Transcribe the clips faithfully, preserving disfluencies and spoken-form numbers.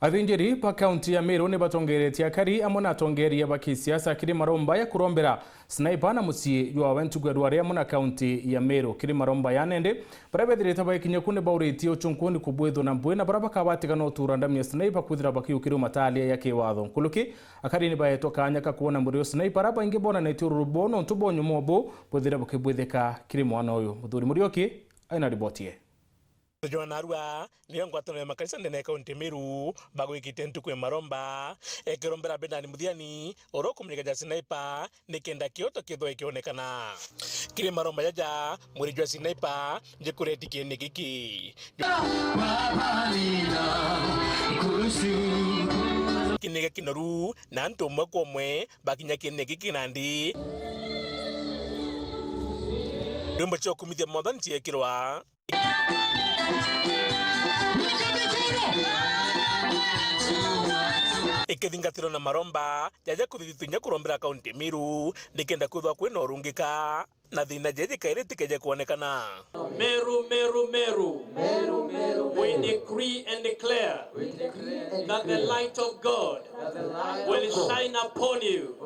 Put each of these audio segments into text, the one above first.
Athinjiri ba kaunti ya Meru ni batongeretie akari amwe na atongeria ba kisiasa kiri maromba ya kurombera Sniper na mucii jwawe ntuku ya rwari amwe na kaunti ya Meru. Kiri maromba ya nende, baria bethirite baikinya ku ni bauritie uchunkuni kubwithwa na mbwi na baria bakabatikana utura ndamia Sniper kwithira bakiukirua matalia ya kiwatho. Nkuruki, akari ni baetwa kanya ka kwona murio Sniper, aria baingi bonanitie ururu bwao nontu bwa unyumo bu bwithire bukibwithika kiri mwana uyu. Muthuri Murioki aina riboti ye. Joan Arua niwe ngwataniro ya makanisa ndene ya kaunti Meru bagwikite ntuku ya maromba, ekirombera Bernard Muthiani uria ukumenyeka ja Sniper nikenda kioto kithwe kionekana. Kiri maromba jaja, mwiri jwa Sniper njikureti kieni giki. Kieni giki kinoru na antu umwe kwa umwe bakinya kieni giki nandi. Rwimbo cia ukumithia Mwathani ciekirwa. Ikithingatirwa na maromba jaja kuthithitunya kurombera kaunti Meru nikenda kwithwa kwina urungika na thina jeje kairi tikeje kwonekana. Meru, Meru, Meru. Meru, Meru, we decree and declare that the light of God will shine upon you.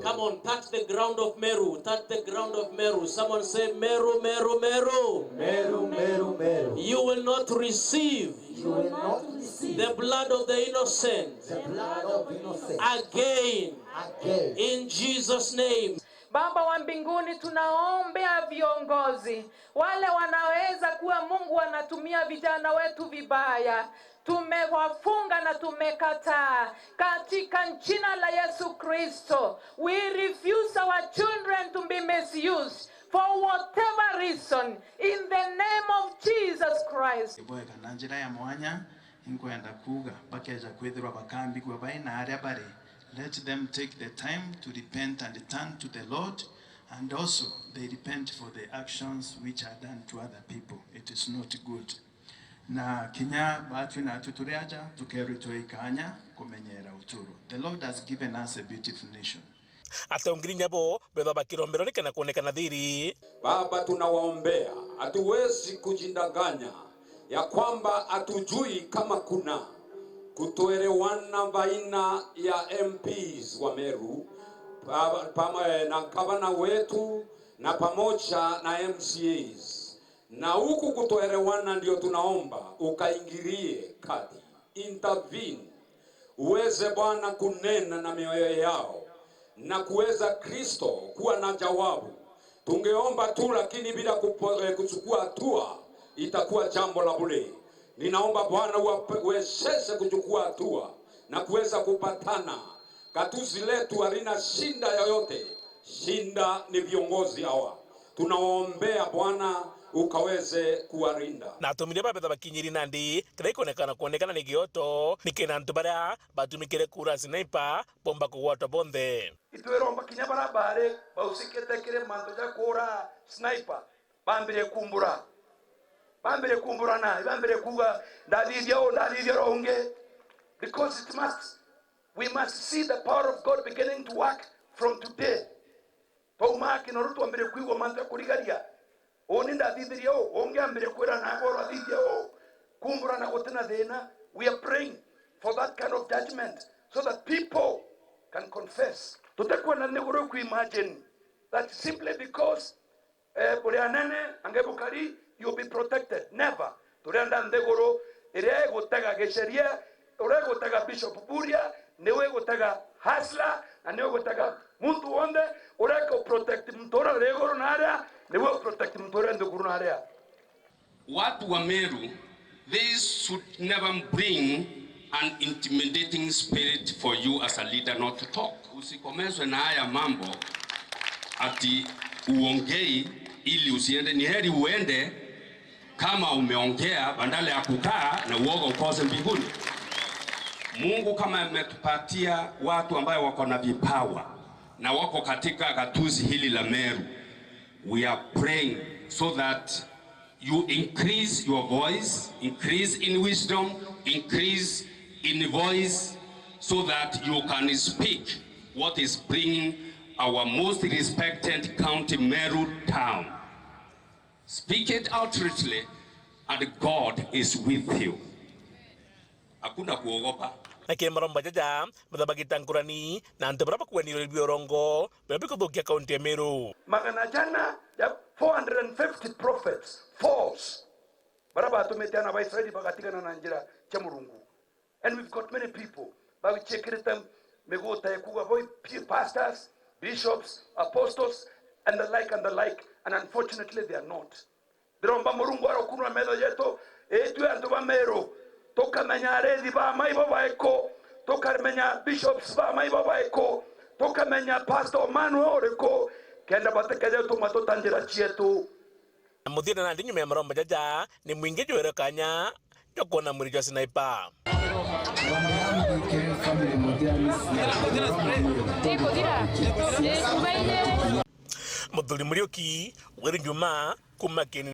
Come on, touch the ground of Meru. Touch the ground of Meru. Someone say, Meru, Meru, Meru. Meru, Meru, Meru. You will not receive the blood of the innocent again. In Jesus' name. Baba wa mbinguni, tunaombea viongozi wale wanaweza kuwa, Mungu, wanatumia vijana wetu vibaya. Tumewafunga na tumekataa katika jina la Yesu Kristo. We refuse our children to be misused for whatever reason in the name of Jesus Christ. Ibwega na njira ya mwanya, inkwenda kuuga, bakeja kwithirwa bakambigua bai na aria bari, let them take the time to repent and turn to the Lord, and also they repent for the actions which are done to other people. It is not good. Na kinya batwi natwi turi aja, tukerwa itwe ikanya kumenyera uturo. The Lord has given us a beautiful nation. Atongiri nyabo bethwa bakiromberwa nikenda kuonekana thiri. Baba, tunawaombea, hatuwezi kujidanganya ya kwamba hatujui kama kuna kutoelewana baina ya M Ps wa Meru, pa-, pamo-, na gavana wetu na pamoja na M C As. Na huku kutoelewana ndio tunaomba ukaingilie kati, intervene, uweze Bwana kunena na mioyo yao na kuweza Kristo kuwa na jawabu. Tungeomba tu, lakini bila kupo-, eh, kuchukua hatua itakuwa jambo la bure. Ninaomba Bwana uwape-, uwezeshe kuchukua hatua na kuweza kupatana. Gatuzi letu halina shinda yoyote, shinda ni viongozi hawa. Tunawaombea Bwana ukaweze kuwalinda. Na atumire babetha bakinyiri nandi, kiria ikonekana kuonekana ni gioto, nikenda antu baria batumikire kura Sniper bomba kugwatwa bonthe. Itwiromba kinya baria bari bausikite kiri mantu ja kura Sniper bambire kumbura. Bambire kumburana, bambire kuuga, "Ndathithia uu, ndathithia uria ungi." Because it must, we must see the power of God beginning to work from today. Twauma kinoru twambire kwigua mantu ja kurigaria. Uuni ndathithirie uu, ungi ambire kwira naagwe urathithia uu. Kumburana gutina thina. We are praying for that kind of judgment so that people can confess. Tutikwenda nthiguru iku imagine that simply because Eh, buri anene, ange bukari, you'll be protected. Never. Turenda nthiguru iria igutega giceria, uria igutega Bishop Buria, niwe igutega hustler, na niwe igutega muntu wonthe uria ku protect muntu uria uri iguru na aria, niwe u protect muntu uria nthiguru na aria. Watu wa Meru, this should never bring an intimidating spirit for you as a leader not to talk. Usikomezwe na haya mambo ati uongei ili usiende. Ni heri uende kama umeongea badala ya kukaa na uoga ukose mbinguni. Mungu kama ametupatia watu ambayo wako na vipawa na wako katika gatuzi hili la Meru, we are praying so that you increase your voice, increase in wisdom, increase in voice, so that you can speak what is bringing our most respected county, Meru town. Speak it outrightly, and God is with you. Hakuna kuogopa. Na kiri maromba jaja, bathabagita nkurani na antu baria bakuganirwe bia urongo, biria bikuthukia kaunti ya Meru. Magana jana ya four hundred and fifty prophets, false, baria batumite ana ba Israeli bagatigana na njira cia Murungu. And we've got many people baciikirite miguta ya kuuga bo pastors, bishops, apostles, and the like, and the like. And unfortunately, they are not. Ndiromba Murungu arokunura metho jetu, itwe antu ba Meru, tukamenya arithi ba mai bo baiku, tukamenya bishops ba mai bo baiku, tukamenya Pastor Manuel uriku, kenda batikeje tumatuta njira cietu. Na muthia na nandi nyuma ya maromba jaja, ni mwingi jwere kanya jwa kwona mwiri jwa Sniper. Muthuri Muriuki, Wiri Juma, kuma Kieni.